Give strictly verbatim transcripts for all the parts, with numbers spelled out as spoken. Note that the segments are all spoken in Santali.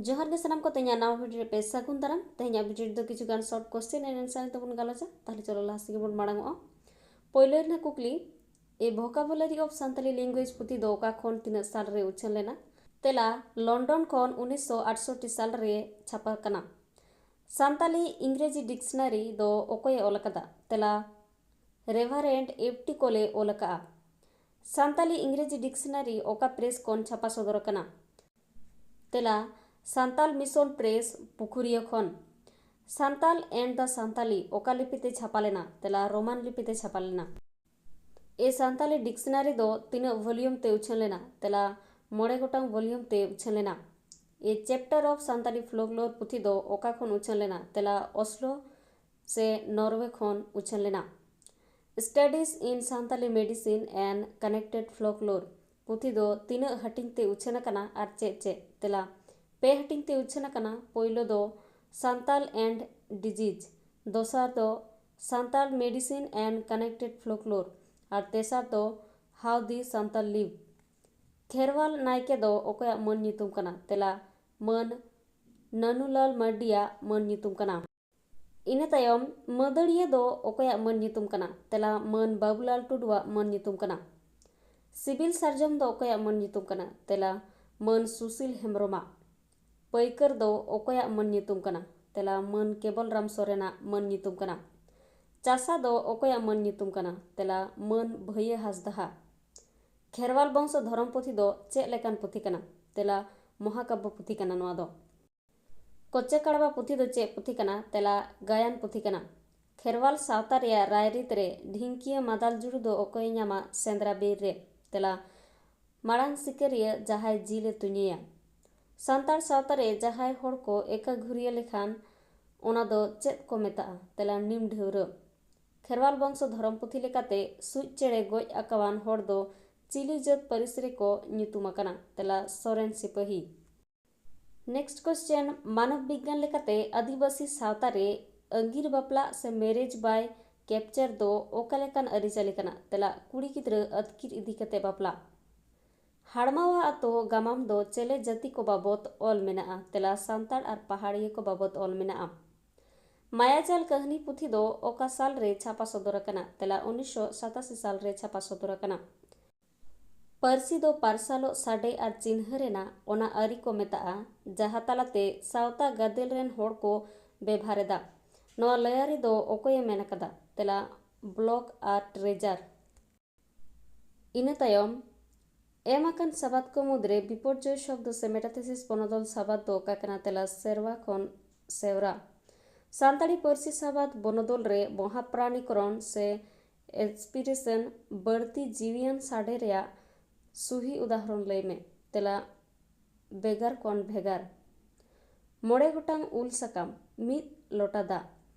ᱡᱚᱦᱟᱨ ᱜᱮ ᱥᱟᱱᱟᱢ ᱠᱚ, ᱛᱮᱦᱮᱧᱟᱜ ᱱᱟᱣᱟ video ᱨᱮ ᱯᱮ ᱥᱟᱹᱜᱩᱱ ᱫᱟᱨᱟᱢ᱾ ᱛᱮᱦᱮᱧᱟᱜ video ᱨᱮᱫᱚ ᱠᱤᱪᱷᱩ ᱜᱟᱱ short question and answer ᱛᱮᱵᱚᱱ ᱜᱟᱞᱚᱪᱟ᱾ ᱛᱟᱦᱞᱮ ᱪᱚᱞᱚ ᱞᱟᱦᱟ ᱥᱮᱫ ᱜᱮᱵᱚᱱ ᱢᱟᱲᱟᱝ ᱚᱜᱼᱟ᱾ ᱯᱳᱭᱞᱳ ᱨᱮᱱᱟᱜ ᱠᱩᱠᱞᱤ, A Vocabulary of Santali Language ᱯᱩᱛᱷᱤ ᱫᱚ ᱚᱠᱟ ᱠᱷᱚᱱ ᱛᱤᱱᱟᱹᱜ ᱥᱟᱞ ᱨᱮ ᱩᱪᱷᱟᱹᱱ ᱞᱮᱱᱟ? ᱛᱮᱞᱟ, ᱞᱚᱱᱰᱚᱱ ᱠᱷᱚᱱ ᱩᱱᱤᱥᱥᱚ ᱟᱴᱥᱚᱴᱴᱤ ᱥᱟᱞ ᱨᱮ ᱪᱷᱟᱯᱟ ᱠᱟᱱᱟ᱾ ᱥᱟᱱᱛᱟᱞᱤ ᱤᱝᱨᱮᱡᱤ dictionary ᱫᱚ ᱚᱠᱚᱭᱮ ᱚᱞ ᱟᱠᱟᱫᱟ? ᱛᱮᱞᱟ, ᱨᱮᱵᱷᱟᱨᱮᱱᱰ ᱮᱯᱷ ᱴᱤ ᱠᱳᱞᱮ ᱚᱞ ᱟᱠᱟᱫᱼᱟ᱾ ᱥᱟᱱᱛᱟᱞᱤ ᱤᱝᱨᱮᱡᱤ dictionary ᱚᱠᱟ press ᱠᱷᱚᱱ ᱪᱷᱟᱯᱟ ᱥᱚᱫᱚᱨ ᱟᱠᱟᱱᱟ? ᱛᱮᱞᱟ, ᱥᱟᱱᱛᱟᱞ ᱢᱤᱥᱚᱱ press, ᱯᱩᱠᱷᱩᱨᱤᱭᱟᱹ ᱠᱷᱚᱱ᱾ ᱥᱟᱱᱛᱟᱞ and the Santali ᱚᱠᱟ ᱞᱤᱯᱤ ᱛᱮ ᱪᱷᱟᱯᱟ ᱞᱮᱱᱟ? ᱛᱮᱞᱟ, ᱨᱳᱢᱟᱱ ᱞᱤᱯᱤ ᱛᱮ ᱪᱷᱟᱯᱟ ᱞᱮᱱᱟ᱾ A Santali dictionary ᱫᱚ ᱛᱤᱱᱟᱹᱜ volume ᱛᱮ ᱩᱪᱷᱟᱹᱱ ᱞᱮᱱᱟ? ᱛᱮᱞᱟ, ᱢᱚᱬᱮ ᱜᱚᱴᱟᱝ volume ᱛᱮ ᱩᱪᱷᱟᱹᱱ ᱞᱮᱱᱟ᱾ A Chapter of Santali Folklore ᱯᱩᱛᱷᱤ ᱫᱚ ᱚᱠᱟ ᱠᱷᱚᱱ ᱩᱪᱷᱟᱹᱱ ᱞᱮᱱᱟ? ᱛᱮᱞᱟ, ᱚᱥᱞᱳ ᱥᱮ ᱱᱚᱨᱣᱮ ᱠᱷᱚᱱ ᱩᱪᱷᱟᱹᱱ ᱞᱮᱱᱟ᱾ Studies in Santali Medicine and Connected Folklore ᱯᱩᱛᱷᱤ ᱫᱚ ᱛᱤᱱᱟᱹᱜ ᱦᱟᱹᱴᱤᱧ ᱛᱮ ᱩᱪᱷᱟᱹᱱ ᱟᱠᱟᱱᱟ ᱟᱨ ᱪᱮᱫ ᱪᱮᱫ? ᱛᱮᱞᱟ, ᱯᱮ ᱦᱟᱹᱴᱤᱧ ᱛᱮ ᱩᱪᱷᱟᱹᱱ ᱟᱠᱟᱱᱟ᱾ ᱯᱳᱭᱞᱳ ᱫᱚ Santal and Disease, ᱫᱚᱥᱟᱨ ᱫᱚ Santal Medicine and Connected Folklore ᱟᱨ ᱛᱮᱥᱟᱨ ᱫᱚ How the Santal Live᱾ Kherwal ᱱᱟᱭᱠᱮ ᱫᱚ ᱚᱠᱚᱭᱟᱜ ᱢᱟᱹᱱ ᱧᱩᱛᱩᱢ ᱠᱟᱱᱟ? ᱛᱮᱞᱟ, ᱢᱟᱹᱱ ᱱᱟᱱᱩᱞᱟᱞ ᱢᱟᱨᱰᱤᱭᱟᱜ ᱢᱟᱹᱱ ᱧᱩᱛᱩᱢ ᱠᱟᱱᱟ᱾ ᱤᱱᱟᱹ ᱛᱟᱭᱚᱢ ᱢᱟᱹᱫᱟᱹᱲᱤᱭᱟᱹ ᱫᱚ ᱚᱠᱚᱭᱟᱜ ᱢᱟᱹᱱ ᱧᱩᱛᱩᱢ ᱠᱟᱱᱟ? ᱛᱮᱞᱟ, ᱢᱟᱹᱱ ᱵᱟᱹᱵᱩᱞᱟᱞ ᱴᱩᱰᱩᱣᱟᱜ ᱢᱟᱹᱱ ᱧᱩᱛᱩᱢ ᱠᱟᱱᱟ᱾ ᱥᱤᱵᱤᱞ ᱥᱟᱨᱡᱚᱢ ᱫᱚ ᱚᱠᱚᱭᱟᱜ ᱢᱟᱹᱱ ᱧᱩᱛᱩᱢ ᱠᱟᱱᱟ? ᱛᱮᱞᱟ, ᱢᱟᱹᱱ ᱥᱩᱥᱤᱞ ᱦᱮᱢᱵᱨᱚᱢᱟᱜ᱾ ᱯᱟᱹᱭᱠᱟᱹᱨ ᱫᱚ ᱚᱠᱚᱭᱟᱜ ᱢᱟᱹᱱ ᱧᱩᱛᱩᱢ ᱠᱟᱱᱟ? ᱛᱮᱞᱟ, ᱢᱟᱹᱱ ᱠᱮᱵᱚᱞ ᱨᱟᱢ ᱥᱚᱨᱮᱱᱟᱜ ᱢᱟᱹᱱ ᱧᱩᱛᱩᱢ ᱠᱟᱱᱟ᱾ ᱪᱟᱥᱟ ᱫᱚ ᱚᱠᱚᱭᱟᱜ ᱢᱟᱹᱱ ᱧᱩᱛᱩᱢ ᱠᱟᱱᱟ? ᱛᱮᱞᱟ, ᱢᱟᱹᱱ ᱵᱷᱟᱹᱭᱟᱹ ᱦᱟᱸᱥᱫᱟᱦᱟᱜ᱾ ᱠᱷᱮᱨᱣᱟᱞ ᱵᱚᱝᱥᱚ ᱫᱷᱚᱨᱚᱢ ᱯᱩᱛᱷᱤ ᱫᱚ ᱪᱮᱫ ᱞᱮᱠᱟᱱ ᱯᱩᱛᱷᱤ ᱠᱟᱱᱟ? ᱛᱮᱞᱟ, ᱢᱚᱦᱟᱠᱟᱵᱵᱚ ᱯᱩᱛᱷᱤ ᱠᱟᱱᱟ ᱱᱚᱣᱟ ᱫᱚ᱾ ᱠᱚᱪᱮ ᱠᱟᱲᱣᱟ ᱯᱩᱛᱷᱤ ᱫᱚ ᱪᱮᱫ ᱯᱩᱛᱷᱤ ᱠᱟᱱᱟ? ᱛᱮᱞᱟ, ᱜᱟᱭᱟᱱ ᱯᱩᱛᱷᱤ ᱠᱟᱱᱟ᱾ ᱠᱷᱮᱨᱣᱟᱞ ᱥᱟᱶᱛᱟ ᱨᱮᱭᱟᱜ ᱨᱟᱭᱨᱤᱛ ᱨᱮ ᱰᱷᱤᱝᱠᱤᱭᱟᱹ ᱢᱟᱫᱟᱞ ᱡᱩᱲᱩ ᱫᱚ ᱚᱠᱚᱭᱮ ᱧᱟᱢᱟ? ᱥᱮᱸᱫᱽᱨᱟ ᱵᱤᱨ ᱨᱮ᱾ ᱛᱮᱞᱟ, ᱢᱟᱲᱟᱝ ᱥᱤᱠᱟᱹᱨᱤᱭᱟᱹ ᱡᱟᱦᱟᱸᱭ ᱡᱤᱞ ᱮ ᱛᱩᱧᱮᱭᱟ᱾ ᱥᱟᱱᱛᱟᱲ ᱥᱟᱶᱛᱟ ᱨᱮ ᱡᱟᱦᱟᱸᱭ ᱦᱚᱲ ᱠᱚ ᱮᱠᱟ ᱜᱷᱩᱨᱤᱭᱟᱹ ᱞᱮᱠᱷᱟᱱ ᱚᱱᱟ ᱫᱚ ᱪᱮᱫ ᱠᱚ ᱢᱮᱛᱟᱜᱼᱟ? ᱛᱮᱞᱟ, ᱱᱤᱢ ᱰᱷᱟᱹᱣᱨᱟᱹᱜ᱾ ᱠᱷᱮᱨᱣᱟᱞ ᱵᱚᱝᱥᱚ ᱫᱷᱚᱨᱚᱢ ᱯᱩᱛᱷᱤ ᱞᱮᱠᱟᱛᱮ ᱥᱩᱡ ᱪᱮᱬᱮ ᱜᱚᱡ ᱟᱠᱟᱣᱟᱱ ᱦᱚᱲ ᱫᱚ ᱪᱤᱞᱤ ᱡᱟᱹᱛ ᱯᱟᱹᱨᱤᱥ ᱨᱮᱠᱚ ᱧᱩᱛᱩᱢ ᱟᱠᱟᱱᱟ? ᱛᱮᱞᱟ, ᱥᱚᱨᱮᱱ ᱥᱤᱯᱟᱹᱦᱤ᱾ Next question, ᱢᱟᱱᱚᱵ ᱵᱤᱜᱽᱜᱟᱱ ᱞᱮᱠᱟᱛᱮ ᱟᱹᱫᱤᱵᱟᱹᱥᱤ ᱥᱟᱶᱛᱟ ᱨᱮ ᱟᱹᱜᱤᱨ ᱵᱟᱯᱞᱟᱜ ᱥᱮ marriage by capture ᱫᱚ ᱚᱠᱟ ᱞᱮᱠᱟᱱ ᱟᱹᱨᱤᱪᱟᱹᱞᱤ ᱠᱟᱱᱟ? ᱛᱮᱞᱟ, ᱠᱩᱲᱤ ᱜᱤᱫᱽᱨᱟᱹ ᱟᱹᱛᱠᱤᱨ ᱤᱫᱤ ᱠᱟᱛᱮ ᱵᱟᱯᱞᱟ᱾ ᱦᱟᱲᱢᱟᱣᱟ ᱟᱛᱳ ᱜᱟᱢᱟᱢ ᱫᱚ ᱪᱮᱞᱮ ᱡᱟᱹᱛᱤ ᱠᱚ ᱵᱟᱵᱚᱛ ᱚᱞ ᱢᱮᱱᱟᱜᱼᱟ? ᱛᱮᱞᱟ, ᱥᱟᱱᱛᱟᱲ ᱟᱨ ᱯᱟᱦᱟᱲᱤᱭᱟᱹ ᱠᱚ ᱵᱟᱵᱚᱛ ᱚᱞ ᱢᱮᱱᱟᱜᱼᱟ᱾ ᱢᱟᱭᱟᱡᱟᱞ ᱠᱟᱹᱦᱱᱤ ᱯᱩᱛᱷᱤ ᱫᱚ ᱚᱠᱟ ᱥᱟᱞ ᱨᱮ ᱪᱷᱟᱯᱟ ᱥᱚᱫᱚᱨ ᱟᱠᱟᱱᱟ? ᱛᱮᱞᱟ, ᱩᱱᱤᱥᱥᱚ ᱥᱟᱛᱟᱥᱤ ᱥᱟᱞ ᱨᱮ ᱪᱷᱟᱯᱟ ᱥᱚᱫᱚᱨ ᱟᱠᱟᱱᱟ᱾ ᱯᱟᱹᱨᱥᱤ ᱫᱚ ᱯᱟᱨᱥᱟᱞᱚᱜ ᱥᱟᱰᱮ ᱟᱨ ᱪᱤᱱᱦᱟᱹ ᱨᱮᱱᱟᱜ ᱚᱱᱟ ᱟᱹᱨᱤ ᱠᱚ ᱢᱮᱛᱟᱜᱼᱟ, ᱡᱟᱦᱟᱸ ᱛᱟᱞᱟᱛᱮ ᱥᱟᱶᱛᱟ ᱜᱟᱫᱮᱞ ᱨᱮᱱ ᱦᱚᱲ ᱠᱚ ᱵᱮᱵᱷᱟᱨ ᱮᱫᱟ᱾ ᱱᱚᱣᱟ ᱞᱟᱹᱭᱟᱹᱨᱤ ᱫᱚ ᱚᱠᱚᱭᱮ ᱢᱮᱱ ᱟᱠᱟᱫᱟ? ᱛᱮᱞᱟ, ᱵᱞᱚᱠ ᱟᱨ ᱴᱨᱮᱡᱟᱨ᱾ ᱤᱱᱟᱹ ᱛᱟᱭᱚᱢ ᱮᱢ ᱟᱠᱟᱱ ᱥᱟᱵᱟᱫ ᱠᱚ ᱢᱩᱫᱽᱨᱮ ᱵᱤᱯᱚᱨᱡᱚᱭ ᱥᱚᱵᱫᱚ ᱥᱮ ᱢᱮᱴᱟᱛᱷᱮᱥᱤᱥ ᱵᱚᱱᱚᱫᱚᱞ ᱥᱟᱵᱟᱫ ᱫᱚ ᱚᱠᱟ ᱠᱟᱱᱟ? ᱛᱮᱞᱟ, ᱥᱮᱨᱣᱟ ᱠᱷᱚᱱ ᱥᱮᱣᱨᱟ᱾ ᱥᱟᱱᱛᱟᱲᱤ ᱯᱟᱹᱨᱥᱤ ᱥᱟᱵᱟᱫ ᱵᱚᱱᱚᱫᱚᱞ ᱨᱮ ᱢᱚᱦᱟᱯᱨᱟᱱᱤᱠᱚᱨᱚᱱ ᱥᱮ ᱮᱥᱯᱤᱨᱮᱥᱚᱱ ᱵᱟᱹᱲᱛᱤ ᱡᱤᱣᱤᱭᱟᱱ ᱥᱟᱰᱮ ᱨᱮᱭᱟᱜ ᱥᱩᱦᱤ ᱩᱫᱟᱦᱚᱨᱚᱱ ᱞᱟᱹᱭ ᱢᱮ᱾ ᱛᱮᱞᱟ, ᱵᱷᱮᱜᱟᱨ ᱠᱷᱚᱱ ᱵᱷᱮᱜᱟᱨ᱾ ᱢᱚᱬᱮ ᱜᱚᱴᱟᱝ ᱩᱞ ᱥᱟᱠᱟᱢ, ᱢᱤᱫ ᱞᱚᱴᱟ ᱫᱟᱜ,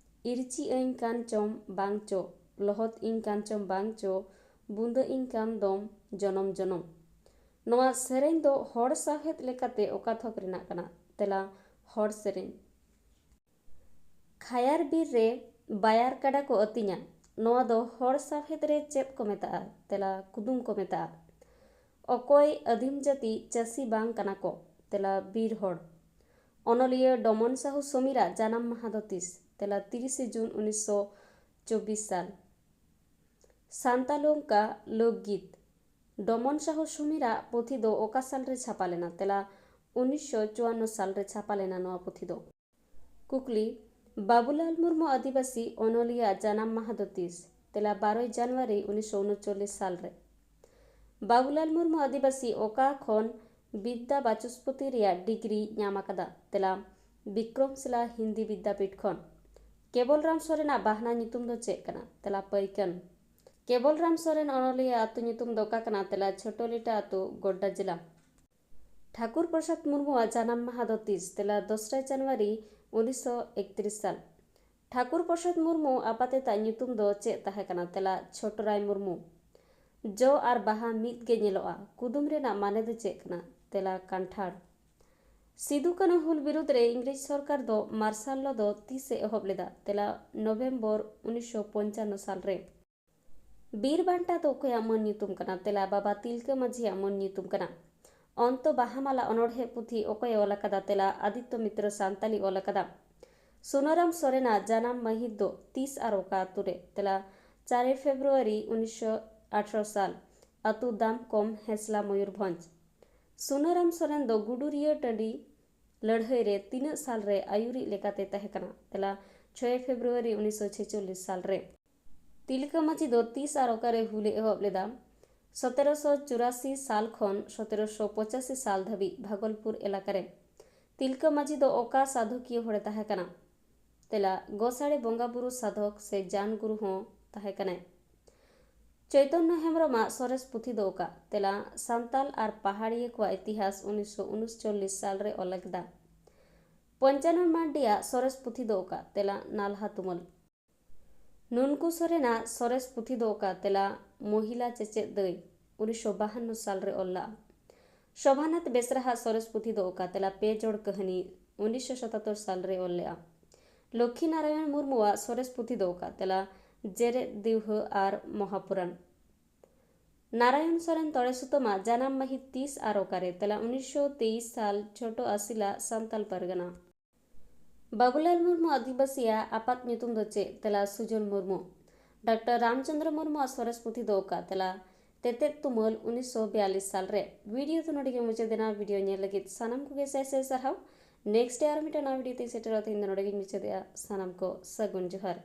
ᱤᱨᱪᱤ ᱟᱹᱧ ᱠᱟᱱ ᱪᱚᱢ ᱵᱟᱝ ᱪᱚ, ᱞᱚᱦᱚᱫ ᱤᱧ ᱠᱟᱱ ᱪᱚᱢ ᱵᱟᱝ ᱪᱚ, ᱵᱩᱸᱫᱟᱹ ᱤᱧ ᱠᱟᱱ ᱫᱚᱢ ᱡᱚᱱᱚᱢ ᱡᱚᱱᱚᱢ᱾ ᱱᱚᱣᱟ ᱥᱮᱨᱮᱧ ᱫᱚ ᱦᱚᱲ ᱥᱟᱶᱦᱮᱫ ᱞᱮᱠᱟᱛᱮ ᱚᱠᱟ ᱛᱷᱚᱠ ᱨᱮᱱᱟᱜ ᱠᱟᱱᱟ? ᱛᱮᱞᱟ, ᱦᱚᱲ ᱥᱮᱨᱮᱧ᱾ ᱠᱷᱟᱭᱟᱨ ᱵᱤᱨ ᱨᱮ ᱵᱟᱭᱟᱨ ᱠᱟᱰᱟ ᱠᱚ ᱟᱹᱛᱤᱧᱟ᱾ ᱱᱚᱣᱟ ᱫᱚ ᱦᱚᱲ ᱥᱟᱶᱦᱮᱫ ᱨᱮ ᱪᱮᱫ ᱠᱚ ᱢᱮᱛᱟᱜᱼᱟ? ᱛᱮᱞᱟ, ᱠᱩᱫᱩᱢ ᱠᱚ ᱢᱮᱛᱟᱜᱼᱟ᱾ ᱚᱠᱚᱭ ᱟᱹᱫᱤᱢ ᱡᱟᱹᱛᱤ ᱪᱟᱹᱥᱤ ᱵᱟᱝ ᱠᱟᱱᱟ ᱠᱚ? ᱛᱮᱞᱟ, ᱵᱤᱨ ᱦᱚᱲ᱾ ᱚᱱᱚᱞᱤᱭᱟᱹ ᱰᱚᱢᱚᱱ ᱥᱟᱦᱩ ᱥᱚᱢᱤᱨᱟᱜ ᱡᱟᱱᱟᱢ ᱢᱟᱦᱟ ᱫᱚ ᱛᱤᱥ? ᱛᱮᱞᱟ, ᱛᱤᱨᱤᱥᱮ ᱡᱩᱱ ᱩᱱᱤᱥᱥᱚ ᱪᱚᱵᱵᱤᱥ ᱥᱟᱞ᱾ ᱥᱟᱱᱛᱟᱞᱚᱝᱠᱟ ᱞᱳᱠᱜᱤᱛ᱾ ᱰᱚᱢᱚᱱ ᱥᱟᱦᱩ ᱥᱚᱢᱤᱨᱟᱜ ᱯᱩᱛᱷᱤ ᱫᱚ ᱚᱠᱟ ᱥᱟᱞ ᱨᱮ ᱪᱷᱟᱯᱟ ᱞᱮᱱᱟ? ᱛᱮᱞᱟ, ᱩᱱᱤᱥᱥᱚ ᱪᱩᱣᱟᱱᱱᱚ ᱥᱟᱞ ᱨᱮ ᱪᱷᱟᱯᱟ ᱞᱮᱱᱟ ᱱᱚᱣᱟ ᱯᱩᱛᱷᱤ ᱫᱚ᱾ ᱠᱩᱠᱞᱤ, ᱵᱟᱵᱩᱞᱟᱞ ᱢᱩᱨᱢᱩ ᱟᱹᱫᱤᱵᱟᱹᱥᱤ ᱚᱱᱚᱞᱤᱭᱟᱹ ᱡᱟᱱᱟᱢ ᱢᱟᱦᱟ ᱫᱚ ᱛᱤᱥ? ᱛᱮᱞᱟ, ᱵᱟᱨᱚᱭ ᱡᱟᱱᱩᱣᱟᱨᱤ ᱩᱱᱤᱥᱥᱚ ᱩᱱᱩᱪᱚᱞᱞᱤᱥ ᱥᱟᱞ ᱨᱮ᱾ ᱵᱟᱵᱩᱞᱟᱞ ᱢᱩᱨᱢᱩ ᱟᱹᱫᱤᱵᱟᱹᱥᱤ ᱚᱠᱟ ᱠᱷᱚᱱ ᱵᱤᱫᱽᱫᱟ ᱵᱟᱪᱚᱥᱯᱚᱛᱤ ᱨᱮᱭᱟᱜ ᱰᱤᱜᱽᱨᱤ ᱧᱟᱢ ᱟᱠᱟᱫᱟ? ᱛᱮᱞᱟ, ᱵᱤᱠᱨᱚᱢᱥᱤᱞᱟ ᱦᱤᱱᱫᱤ ᱵᱤᱫᱽᱫᱟᱯᱤᱴ ᱠᱷᱚᱱ᱾ ᱠᱮᱵᱚᱞ ᱨᱟᱢ ᱥᱚᱨᱮᱱᱟᱜ ᱵᱟᱦᱱᱟ ᱧᱩᱛᱩᱢ ᱫᱚ ᱪᱮᱫ ᱠᱟᱱᱟ? ᱛᱮᱞᱟ, ᱯᱟᱹᱭᱠᱟᱹᱱ᱾ ᱠᱮᱵᱚᱞ ᱨᱟᱢ ᱥᱚᱨᱮᱱ ᱚᱱᱚᱞᱤᱭᱟᱹ ᱟᱹᱛᱩ ᱧᱩᱛᱩᱢ ᱫᱚ ᱚᱠᱟ ᱠᱟᱱᱟ? ᱛᱮᱞᱟ, ᱪᱷᱳᱴᱳ ᱞᱤᱴᱟ ᱟᱹᱛᱩ, ᱜᱳᱰᱰᱟ ᱡᱮᱞᱟ᱾ ᱴᱷᱟᱠᱩᱨ ᱯᱨᱚᱥᱟᱫᱽ ᱢᱩᱨᱢᱩᱣᱟᱜ ᱡᱟᱱᱟᱢ ᱢᱟᱦᱟ ᱫᱚ ᱛᱤᱥ? ᱛᱮᱞᱟ, ᱫᱚᱥᱨᱟᱭ ᱡᱟᱱᱩᱣᱟᱨᱤ ᱩᱱᱤᱥᱥᱚ ᱮᱠᱛᱨᱤᱥ ᱥᱟᱞ᱾ ᱴᱷᱟᱠᱩᱨ ᱯᱨᱚᱥᱟᱫᱽ ᱢᱩᱨᱢᱩ ᱟᱯᱟᱛ ᱮᱛᱟᱜ ᱧᱩᱛᱩᱢ ᱫᱚ ᱪᱮᱫ ᱛᱟᱦᱮᱸ ᱠᱟᱱᱟ? ᱛᱮᱞᱟ, ᱪᱷᱳᱴᱳᱨᱟᱭ ᱢᱩᱨᱢᱩ᱾ ᱡᱚ ᱟᱨ ᱵᱟᱦᱟ ᱢᱤᱫ ᱜᱮ ᱧᱮᱞᱚᱜᱼᱟ᱾ ᱠᱩᱫᱩᱢ ᱨᱮᱱᱟᱜ ᱢᱟᱱᱮ ᱫᱚ ᱪᱮᱫ ᱠᱟᱱᱟ? ᱛᱮᱞᱟ, ᱠᱟᱱᱴᱷᱟᱲ᱾ ᱥᱤᱫᱩ ᱠᱟᱹᱱᱦᱩ ᱦᱩᱞ ᱵᱤᱨᱩᱫᱽ ᱨᱮ ᱤᱝᱨᱮᱡᱽ ᱥᱚᱨᱠᱟᱨ ᱫᱚ ᱢᱟᱨᱥᱟᱞ ᱞᱚ ᱫᱚ ᱛᱤᱥ ᱮ ᱮᱦᱚᱵ ᱞᱮᱫᱟ? ᱛᱮᱞᱟ, ᱱᱚᱵᱷᱮᱢᱵᱚᱨ ᱩᱱᱤᱥᱥᱚ ᱯᱚᱧᱪᱟᱱᱱᱚ ᱥᱟᱞ ᱨᱮ᱾ ᱵᱤᱨ ᱵᱟᱱᱴᱟ ᱫᱚ ᱚᱠᱚᱭᱟᱜ ᱢᱟᱹᱱ ᱧᱩᱛᱩᱢ ᱠᱟᱱᱟ? ᱛᱮᱞᱟ, ᱵᱟᱵᱟ ᱛᱤᱞᱠᱟᱹ ᱢᱟᱹᱡᱷᱤᱭᱟᱜ ᱢᱟᱹᱱ ᱧᱩᱛᱩᱢ ᱠᱟᱱᱟ᱾ ᱚᱱᱛᱚ ᱵᱟᱦᱟᱢᱟᱞᱟ ᱚᱱᱚᱬᱦᱮ ᱯᱩᱛᱷᱤ ᱚᱠᱚᱭᱮ ᱚᱞ ᱟᱠᱟᱫᱟ? ᱛᱮᱞᱟ, ᱟᱫᱤᱛᱛᱚ ᱢᱤᱛᱨᱚ ᱥᱟᱱᱛᱟᱞᱤ ᱚᱞ ᱟᱠᱟᱫᱟ᱾ ᱥᱩᱱᱟᱹᱨᱟᱢ ᱥᱚᱨᱮᱱᱟᱜ ᱡᱟᱱᱟᱢ ᱢᱟᱹᱦᱤᱛ ᱫᱚ ᱛᱤᱥ ᱟᱨ ᱚᱠᱟ ᱟᱛᱳ ᱨᱮ? ᱛᱮᱞᱟ, ᱪᱟᱨᱮ ᱯᱷᱮᱵᱽᱨᱩᱣᱟᱨᱤ ᱩᱱᱤᱥᱥᱚ ᱟᱴᱷᱨᱚ ᱥᱟᱞ, ᱟᱛᱳ ᱫᱟᱢᱠᱚᱢ, ᱦᱮᱸᱥᱞᱟ, ᱢᱚᱭᱩᱨᱵᱷᱚᱸᱡᱽ᱾ ᱥᱩᱱᱟᱹᱨᱟᱢ ᱥᱚᱨᱮᱱ ᱫᱚ ᱜᱩᱰᱩᱨᱤᱭᱟᱹ ᱴᱟᱺᱰᱤ ᱞᱟᱹᱲᱦᱟᱹᱭ ᱨᱮ ᱛᱤᱱᱟᱹᱜ ᱥᱟᱞ ᱨᱮ ᱟᱹᱭᱩᱨᱤᱡ ᱞᱮᱠᱟᱛᱮ ᱛᱟᱦᱮᱸ ᱠᱟᱱᱟ? ᱛᱮᱞᱟ, ᱪᱷᱚᱭ ᱯᱷᱮᱵᱽᱨᱩᱣᱟᱨᱤ ᱩᱱᱤᱥᱥᱚ ᱪᱷᱮᱪᱚᱞᱞᱤᱥ ᱥᱟᱞ ᱨᱮ᱾ ᱛᱤᱞᱠᱟᱹ ᱢᱟᱹᱡᱷᱤ ᱫᱚ ᱛᱤᱥ ᱟᱨ ᱚᱠᱟᱨᱮ ᱦᱩᱞᱮ ᱮᱦᱚᱵ ᱞᱮᱫᱟ? ᱥᱚᱛᱮᱨᱚᱥᱚ ᱪᱩᱨᱟᱥᱤ ᱥᱟᱞ ᱠᱷᱚᱱ ᱥᱚᱛᱮᱨᱚᱥᱚ ᱯᱚᱸᱪᱟᱥᱤ ᱥᱟᱞ ᱫᱷᱟᱹᱵᱤᱡ ᱵᱷᱟᱜᱚᱞᱯᱩᱨ ᱮᱞᱟᱠᱟ ᱨᱮ᱾ ᱛᱤᱞᱠᱟᱹ ᱢᱟᱹᱡᱷᱤ ᱫᱚ ᱚᱠᱟ ᱥᱟᱫᱷᱚᱠᱤᱭᱟᱹ ᱦᱚᱲᱮ ᱛᱟᱦᱮᱸ ᱠᱟᱱᱟ? ᱛᱮᱞᱟ, ᱜᱚᱥᱟᱲᱮ ᱵᱚᱸᱜᱟ ᱵᱩᱨᱩ ᱥᱟᱫᱷᱚᱠ ᱥᱮ ᱡᱟᱱ ᱜᱩᱨᱩ ᱦᱚᱸ ᱛᱟᱦᱮᱸ ᱠᱟᱱᱟᱭ᱾ ᱪᱳᱭᱛᱚᱱᱱᱚ ᱦᱮᱢᱵᱨᱚᱢᱟᱜ ᱥᱚᱨᱮᱥ ᱯᱩᱛᱷᱤ ᱫᱚ ᱚᱠᱟ? ᱛᱮᱞᱟ, ᱥᱟᱱᱛᱟᱞ ᱟᱨ ᱯᱟᱦᱟᱲᱤᱭᱟᱹ ᱠᱚᱣᱟᱜ ᱤᱛᱤᱦᱟᱥ, ᱩᱱᱤᱥᱥᱚ ᱩᱱᱩᱪᱚᱞᱞᱤᱥ ᱥᱟᱞ ᱨᱮ ᱚᱞ ᱟᱠᱟᱫᱟ᱾ ᱯᱚᱧᱪᱟᱱᱚᱱ ᱢᱟᱱᱰᱤᱭᱟᱜ ᱥᱚᱨᱮᱥ ᱯᱩᱛᱷᱤ ᱫᱚ ᱚᱠᱟ? ᱛᱮᱞᱟ, ᱱᱟᱞᱦᱟ ᱛᱩᱢᱟᱹᱞ᱾ ᱱᱩᱱᱠᱩ ᱥᱚᱨᱮᱱᱟᱜ ᱥᱚᱨᱮᱥ ᱯᱩᱛᱷᱤ ᱫᱚ ᱚᱠᱟ? ᱛᱮᱞᱟ, ᱢᱚᱦᱤᱞᱟ ᱪᱮᱪᱮᱫ ᱫᱟᱹᱭ, ᱩᱱᱤᱥᱥᱚ ᱵᱟᱦᱟᱱᱱᱚ ᱥᱟᱞ ᱨᱮ ᱚᱞ ᱞᱟᱜᱼᱟ᱾ ᱥᱳᱵᱷᱟᱱᱟᱛᱷ ᱵᱮᱥᱨᱟᱦᱟᱜ ᱥᱚᱨᱮᱥ ᱯᱩᱛᱷᱤ ᱫᱚ ᱚᱠᱟ? ᱛᱮᱞᱟ, ᱯᱮ ᱡᱚᱲ ᱠᱟᱹᱦᱱᱤ, ᱩᱱᱤᱥᱥᱚ ᱥᱟᱛᱟᱛᱛᱚᱨ ᱥᱟᱞ ᱨᱮ ᱚᱞ ᱞᱮᱜᱼᱟ᱾ ᱞᱚᱠᱠᱷᱤ ᱱᱟᱨᱟᱭᱚᱱ ᱢᱩᱨᱢᱩᱣᱟᱜ ᱥᱚᱨᱮᱥ ᱯᱩᱛᱷᱤ ᱫᱚ ᱚᱠᱟ? ᱛᱮᱞᱟ, ᱡᱮᱨᱮᱫ ᱫᱤᱣᱦᱟᱹ ᱟᱨ ᱢᱚᱦᱟᱯᱩᱨᱟᱱ᱾ ᱱᱟᱨᱟᱭᱚᱱ ᱥᱚᱨᱮᱱ ᱛᱚᱲᱮ ᱥᱩᱛᱟᱹᱢᱟᱜ ᱡᱟᱱᱟᱢ ᱢᱟᱹᱦᱤᱛ ᱛᱤᱥ ᱟᱨ ᱚᱠᱟᱨᱮ? ᱛᱮᱞᱟ, ᱩᱱᱤᱥᱥᱚ ᱛᱮᱭᱤᱥ ᱥᱟᱞ, ᱪᱷᱳᱴᱚ ᱟᱥᱤᱞᱟ, ᱥᱟᱱᱛᱟᱞ ᱯᱟᱨᱜᱟᱱᱟ᱾ ᱵᱟᱵᱩᱞᱟᱞ ᱢᱩᱨᱢᱩ ᱟᱹᱫᱤᱵᱟᱹᱥᱤᱭᱟᱜ ᱟᱯᱟᱛ ᱧᱩᱛᱩᱢ ᱫᱚ ᱪᱮᱫ? ᱛᱮᱞᱟ, ᱥᱩᱡᱚᱱ ᱢᱩᱨᱢᱩ᱾ ᱰᱟᱠᱛᱟᱨ ᱨᱟᱢᱪᱚᱸᱫᱽᱨᱚ ᱢᱩᱨᱢᱩᱣᱟᱜ ᱥᱚᱨᱮᱥ ᱯᱩᱛᱷᱤ ᱫᱚ ᱚᱠᱟ? ᱛᱮᱞᱟ, ᱛᱮᱛᱮᱫ ᱛᱩᱢᱟᱹᱞ, ᱩᱱᱤᱥᱥᱚ ᱵᱤᱭᱟᱞᱞᱤᱥ ᱥᱟᱞ ᱨᱮ᱾ ᱵᱷᱤᱰᱤᱭᱳ ᱫᱚ ᱱᱚᱰᱮ ᱜᱮ ᱢᱩᱪᱟᱹᱫ ᱮᱱᱟ᱾ ᱵᱷᱤᱰᱤᱭᱳ ᱧᱮᱞ ᱞᱟᱹᱜᱤᱫ ᱥᱟᱱᱟᱢ ᱠᱚᱜᱮ ᱥᱟᱭ ᱥᱟᱭ ᱥᱟᱨᱦᱟᱣ᱾ ᱱᱮᱠᱥᱴ ᱟᱨ ᱢᱤᱫᱴᱟᱝ ᱱᱟᱣᱟ ᱵᱷᱤᱰᱤᱭᱳ ᱛᱮᱧ ᱥᱮᱴᱮᱨᱚᱜᱼᱟ᱾ ᱛᱮᱦᱮᱧ ᱫᱚ ᱱᱚᱰᱮ ᱜᱮᱧ ᱢᱩᱪᱟᱹᱫᱮᱜᱼᱟ᱾ ᱥᱟᱱᱟᱢ ᱠᱚ ᱥᱟᱹᱜᱩᱱ ᱡᱚᱦᱟᱨ᱾